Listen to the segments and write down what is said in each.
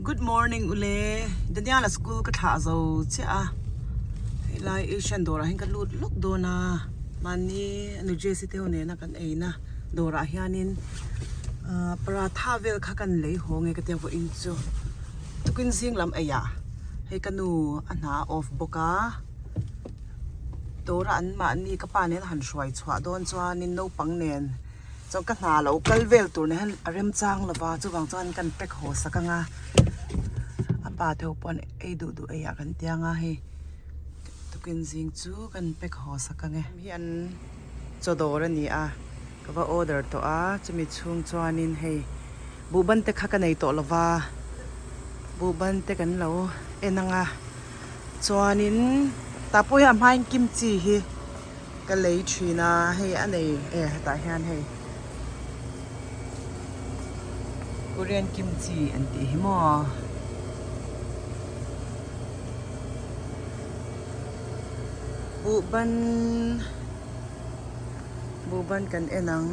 Good morning ule Daniel-a school ka thlah zo chiah a helai Asian dawrah hian ka lut lawk dawn a mahni New Jersey te ho nena kan eina dawrah hianin ahh paratha vel kha kan lei haw nge ka tia vawiin chu tukin zing lam eiah hei ka nu a hna a off bawk a dawra an mahni ka pa nen a han hruai chhuah dawn chuanin naupang nen. Chuan ka hna lo kal vel tur nen hian a remchang lo va chuvang chuan kan pack haw sak ang a a pa te ho pawh an ei duh duh ei ah kan ti ang a hei tukin zing chu kan pack haw sak ang e. Hi an chaw dawr a ni a ka va order tawh a chumi chhung chuanin hei buhban te kha ka nei tawh lo va buhban te kan lo en ang a chuanin tah pawh hian a hmain kimchi hi. Ka lei thin a hei a nei e hetah hian hei Korean kimchi an tih hi maw buhban buhban kan en ang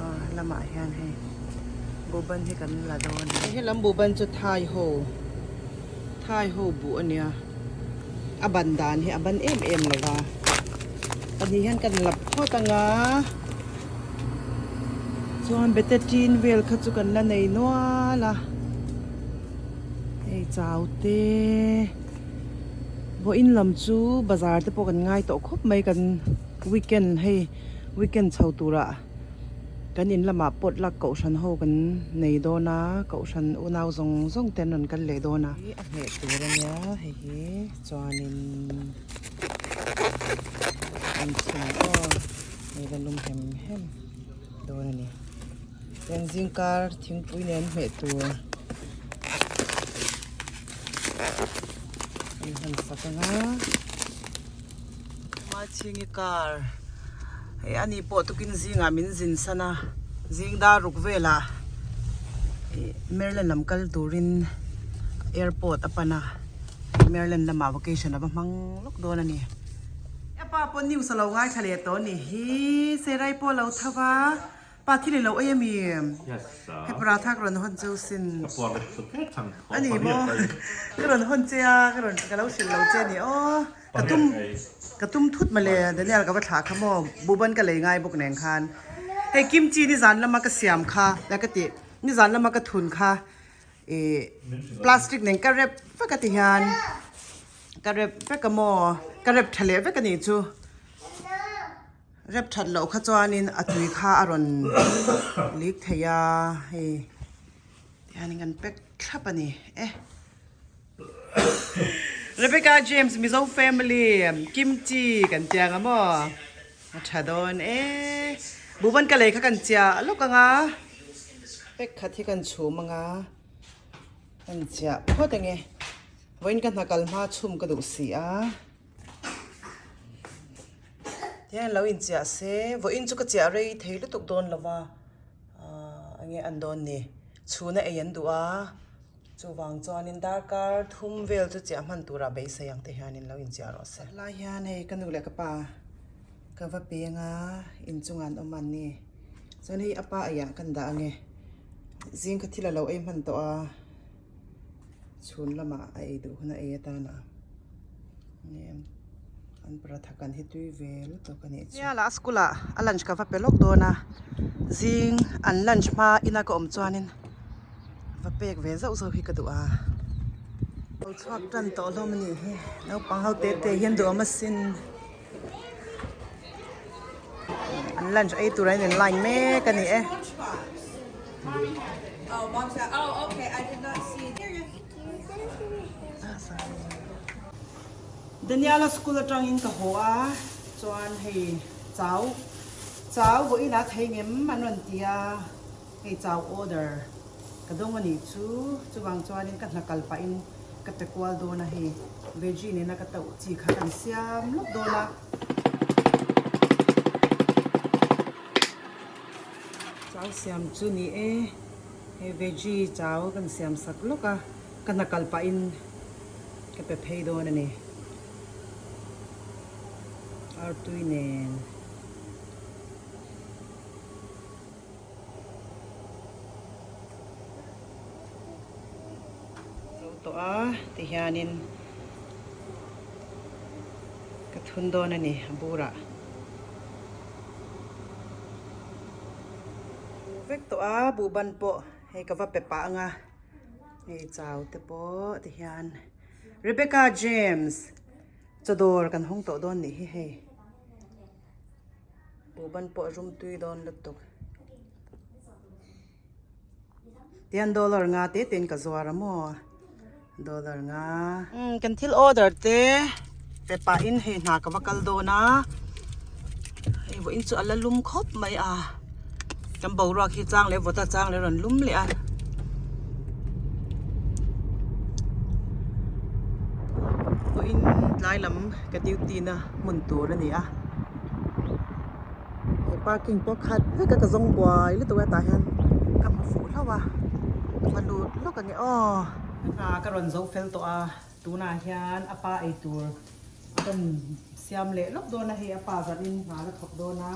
ah lamah hian hei buhban hi kan la dawn a ni helam buhban chu thai ho. Thai ho buh a nia, a ban dan hi a ban em em lo va, pahnih hian kan lap phawt ang a, chuan bete tin vel kha chu kan la nei nual a, hei chau te vawiin lam chu bazar te pawh kan ngai tawh khawp mai kan weekend hei weekend chho turah. Kan in lamah pawt lak kohhran ho kan nei dawn a, kohhran unau zawng zawng te an rawn kal leh dawn a. A hneh tur a nia hei hi chuanin an chhun aw hei la lum hem hem dawn a ni. Chuan zingkar thingpui nen hmeh tur an han sak ang a. Hmachhingi car hei ani pawh tukin zingah min zin san a zing dar ruk velah ih Maryland lam kal turin airport a pan a Maryland lamah vacation a va hmang lawk dawn a ni. A pa pawh news a lo ngaithla leh tawh a ni hi Serai pawh a lo tho va. Pa thil i lo ei ami? Yes sir. Hei paratha ka rawn hawn cheu sin. Ka puar leh sut vek chang A ni maw? Ka rawn hawn che a, ka rawn ka lo hrilh lo che ni aw. Ka tum ka tum thut mawle Daniel ka va thlah kha maw Buban ka lei ngai bawk nen khan. Hei kimchi nizan lama ka siam kha la ka tih nizan lama ka thun kha ih plastic nen ka rep vek a ti hian ka rep vek a maw ka rep tha leh vek a nih chu. Rep that loh kha chuanin a tui kha a rawn lik thei a hei tihianin kan pack thlap a ni e. Rebecca James Mizo family kimchi kan ti ang a maw a tha dawn e buhban ka lei kha kan chiah lawk ang a pack khat hi kan chhum ang a kan chiah phawt ang e vawiin ka hna kal hma chhum ka duh si a. Tihian lo inchiah se vawiin chu ka chiah rei thei lutuk dawn lo va ahh enge an dawn ni chhuna ei an duh a chuvang chuanin darkar thum vel chu chiah hman turah beisei ang te hianin lo inchiah rawh se. Lai hian hei ka nu leh ka pa ka va peng a inchungah an awm an ni chuan hei a pa eiah kan dah ange zing kha thil a lo ei hman tawh a. Chhun lamah a ei duh hun a ei atan a an paratha kan hi tui ve lutuk a nih chu. Nia lah school ah a lunch ka va pe lawk dawn a zing an lunch hma ina ka awm chuanin va pek ve zauh zauh hi ka duh a. Lo chhuak tan tawh hlawm a nih hi naupang ho te te hian duhawm asin an lunch ei tur a in line mek a ni e. Daniela school atangin ka haw a chuan hei chau chau vawiin a thei ngem an rawn ti a hei chau order ka dawng a nih chu chuvang chuanin ka hna kal pahin ka pe kual dawn a hei veggie nena ka tauh chi kha kan siam lawk dawn a. Chau siam chu ni e, hei veggie chau kan siam sak lawk a, ka hna kal pahin ka pe phei dawn a ni. Artui nen. tawh a tihianin ka thun dawn a ni a burah. Vek tawh a buhban pawh hei ka va pe pah ang a hei chau te pawh tihian Rebecca James chawdawr kan hawng tawh dawn nih hi hei buhban pawh a rum tui dawn lutuk tihian dollar nga te te in ka zuar a maw dollar nga umm kan thil order te pe pah in hei hna ka va kal dawn a hei vawiin chu a la lum khawp mai a kan boruak hi chang leh vawt a chang leh rawn lum leh a vawiin tlai lam ka duty na hmun tur a ni a he parking pawh khat vek a ka zawng buai lutuk a tah hian ka hmu fuh hlauh a ka va lut lawk ang e aw. Hna ka rawn zo fel tawh a tunah hian a pa ei tur a rawn siam leh lawk dawn a hei a pa zalhin hna la thawk dawn a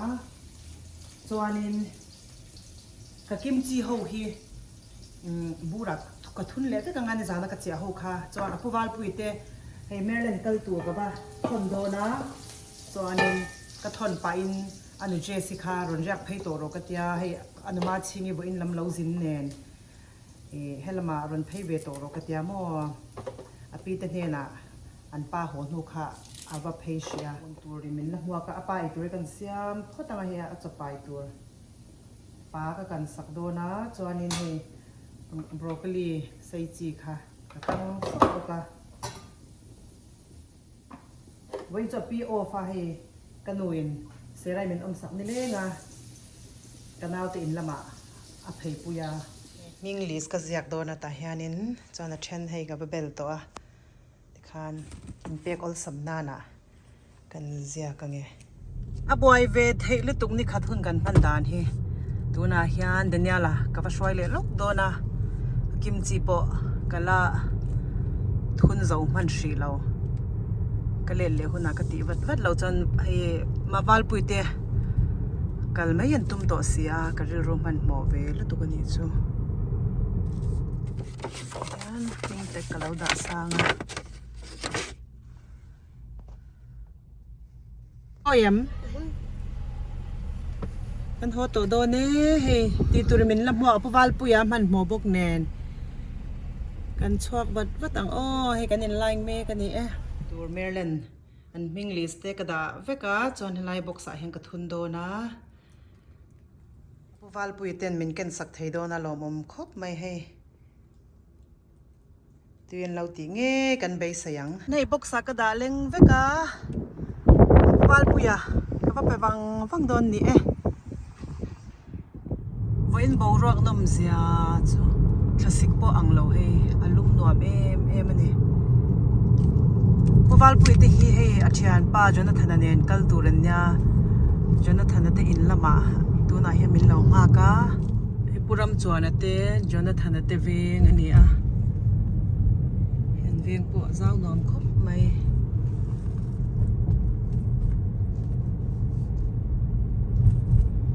chuanin ka kimchi ho hi umm burah ka thun leh vek ang a nizana ka chiah ho kha chuan a pu Valpui te hei Maryland kal tur ka va thawn dawn a. Chuanin ka thawn pahin a nu Jessie kha rawn riak phei tawh rawh ka tia, hei a numa chhingi vawiin lam lo zin nen ih helamah rawn phei ve tawh rawh ka tia maw? A pi te hnenah an pa haw hnu kha a va phei hrih a. Hawn tur in min la hmuak a, a pa ei tur hi kan siam phawt ang a hei a chaw pai tur pa ka kan sak dawn a, chuanin hei broccoli sei chi kha ka tang sawk bawk a. Vawiin chu a pi off a hei ka nu in Serai min awm sak ni leng a ka naute in lamah a phei pui a. Hming list ka ziak dawn a tah hianin chuan a then hei ka va bel tawh a tikhan inpek awlsam nanah kan ziak ange. A buai ve theih lutuk ni khat hun kan hman dan hi tunah hian Daniel-a ka va hruai leh lawk dawn a kimchi pawh ka la thun zo hman hrih lo ka let leh hunah ka tih vat vat lo chuan hei Mavalpui te kal mai an tum tawh si a ka rilru hmanhmawh ve lutuk a nih chu tihian hming te ka lo dah sang a. Awi em kan haw tawh dawn e hei tih tur min la hmuak pu Valpuia hmanhmawh bawk nen kan chhuak vat vat ang aw hei kan in line mek a ni e. Tur Maryland an hming list te ka dah vek a chuan helai box ah hian ka thun dawn a pu Valpuia ten min ken sak thei dawn a lawmawm khawp mai hei. Tui an lo tih nge kan beisei ang. Hei box ah ka dah leng vek a, Valpuia ka va pe vang vang dawn ni e. Vawiin boruak nawm zia chu thlasik pawh ang lo hei a lum nuam em em a ni. Pu Valpuia te hi hei a thianpa Jonathana nen kal tur an nia, Jonathana te in lamah tunah hian min lo nghak a. Hei Pu Ramchuana te Jonathana te veng a ni a an veng pawh a zau nuam khawp mai.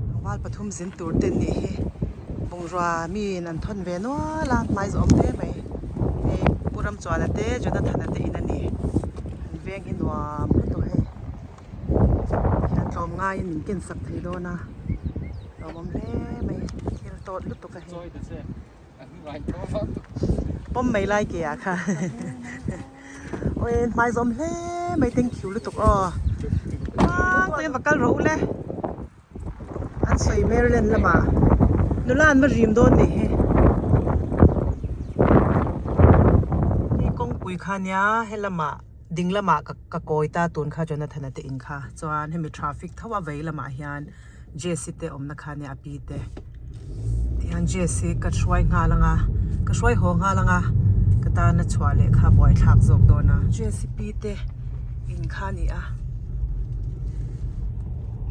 Tlangval pathum zin tur te an nih hi bungrua miin an thawn ve nual a hmai zawh awm hle mai hei Pu Ramchuana te Jonathana te in a ni an veng hi nuam lutuk hei. Hian tlawm ngaiin min ken sak thei dawn a lawmawm hle mai thil tawt lutuk a hei pawm mai lai ke ah kha awi hmai zawm hle mai thank you lutuk aw tlang va kal rawh u le an sawi Maryland lamah nula an va rim dawn nih hi hei kawngpui kha nia helamah. Ding lamah ka ka kawi ta tun kha Jonathana te in kha chuan hemi traffic tho a vei lamah hian Jessie te awmna kha nia a pi te tihian Jessie ka hruai nghal ang a ka hruai haw nghal ang a ka tana chhuah leh kha buai thlak zawk dawn a Jessie pi te in kha a ni a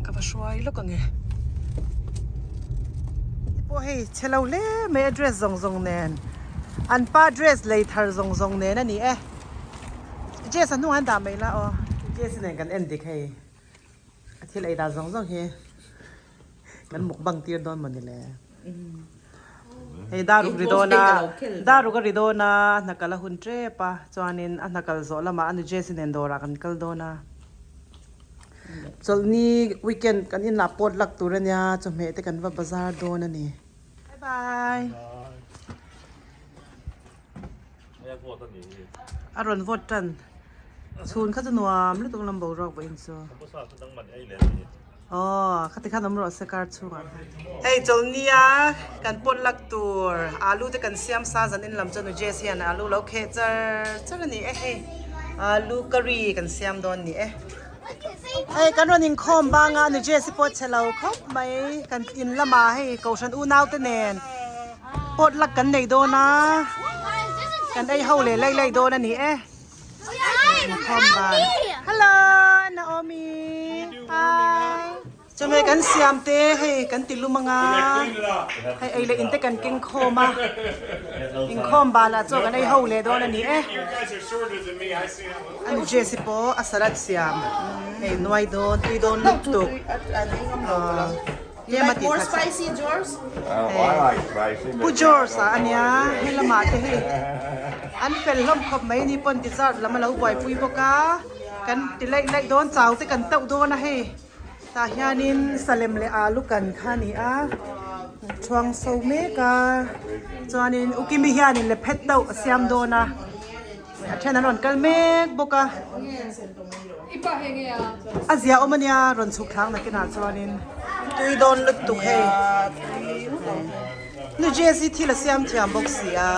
ka va hruai lawk ang e ti pawh hei chhe lo hle mai a dress zawng zawng nen an pa dress lei thar zawng zawng nen a ni e. Jess a hnungah an dah mai la aw. Jess nen kan en dik hei a thil ei dan zawng zawng hi kan mukbang tir dawn mawni le. Hei daruk ri dawn a, daruk a ri dawn a, a hna kal a hun tep a, chuanin a hna kal zawh lamah a nu Jessie nen dawrah kan kal dawn a. Chawlhni weekend kan inlah pawt lak tur a nia, chawhmeh te kan va bazar dawn a ni. Bye bye. A rawn vote tan. Chhun kha chu nuam lutuk lam boruak vawiin chu. Aw khati khan awm rawh se car chhungah khan. Hei chawlhnia kan pawt lak tur alu te kan siam sa zan in lam chuan u Jess hian alu lo kheh char char a ni e hei alu curry kan siam dawn ni e. Hei kan rawn inkhawm bang a nu Jess hi pawh che lo khawp mai kan in lamah hei kohhran unau te nen pawt lak kan nei dawn a kan ei ho leh laih laih dawn a ni e. Inkhawm ban hello Naomi hi chawhmeh kan siam te hei kan ti lum anga hei ei leh in te kan keng khawm a inkhawm banah chaw kan ei ho leh dawn a ni e a nu Jessie pawh a salad siam hei nuai dawn tui dawn lutuk tlem a tih khat Pu George ah ania he lamah te hei an fel hlawm khawp mai ni pawn dessert lam a lo buaipui bawk a kan ti laih laih dawn chau te kan tauh dawn a hei tah hianin salem leh alu kan kha a ni a chhuang so mek a chuanin ukimi hianin le phet deuh a siam dawn a. A then an rawn kal mek bawk a, a zia awm ania rawn chhuk thlak nakinah chuanin tui dawn lutuk hei nu Jessie thil a siam thiam bawk si a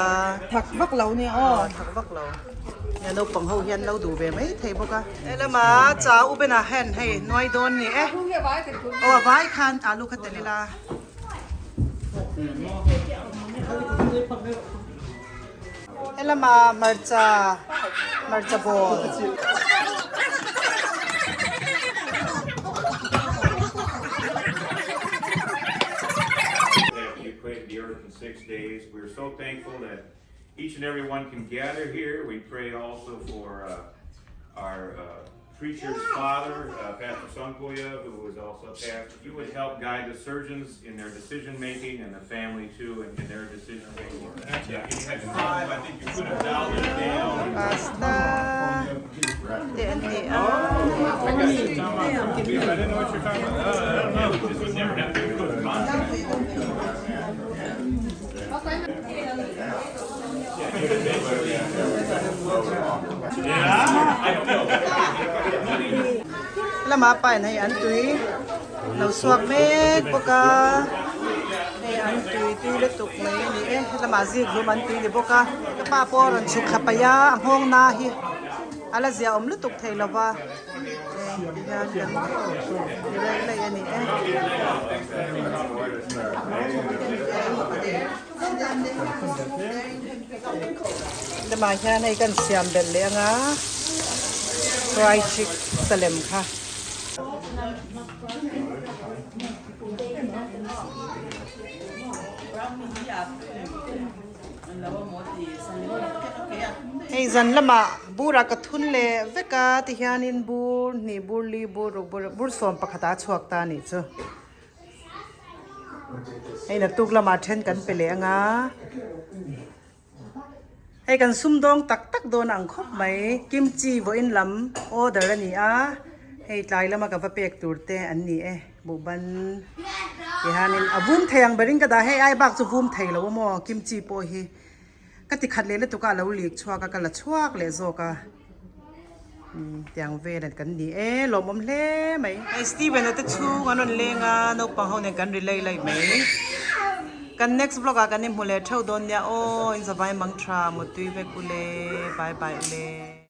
thak vak lo nia aw thak vak lo nia naupang ho hian lo duh ve mai thei bawk a helama chau u benah hian hei nuai dawn ni e aw a vai khan alu kha tel ila. Helama hmarcha hmarcha bawl. That you created the earth in 6 days. We are so thankful that each and every one can gather here. We pray also for uh, our uh, preacher's father, uh, Pastor Sankoya, who was also a pastor. You would help guide the surgeons in their decision making and the family too in, in their decision making. Yeah, you had five. I think you could have dialed it down. Pasta te an ni a. I didn't know what you're talking about. I don't know. Just would never have to put contact. Lama pa in hei an tui lo suak mek bawk a hei an tui tui lutuk mai a ni e hetlama zik hlum an tui ni bawk a ka pa pawh a rawn chhuk thla paih a a nghawng na hi a la zia awm lutuk thei lo va hei ti hian kan ti laih laih a ni e. Lamah hian hei kan siam belh leh anga fry chick salem kha. Hei zan lamah burah ka thun leh vek a tihianin bur hnih bur li bur ruk bur bur 11 ah a chhuak ta a nih chu. Hei naktuk lamah then kan pe leh anga hei kan sumdawng tak tak dawn ang khawp mai kimchi vawiin lam order a ni a hei tlai lama ka va pek tur te an ni e buhban tihianin a vum thei ang berin ka dah hei ai bak chu vum thei lo a maw kimchi pawh hi ka ti khat leh lutuk a a lo lik chhuak a ka la chhuak leh zawk a. Tiang vel an kan ni e lawmawm hle mai. Hei Steven a te chhung an rawn leng a naupang ho nen kan ri lei lei mai. Kan next vlog ah kan inhmu leh theuh dawn nia aw in zavai mang tha mutui vek ule bye bye ule.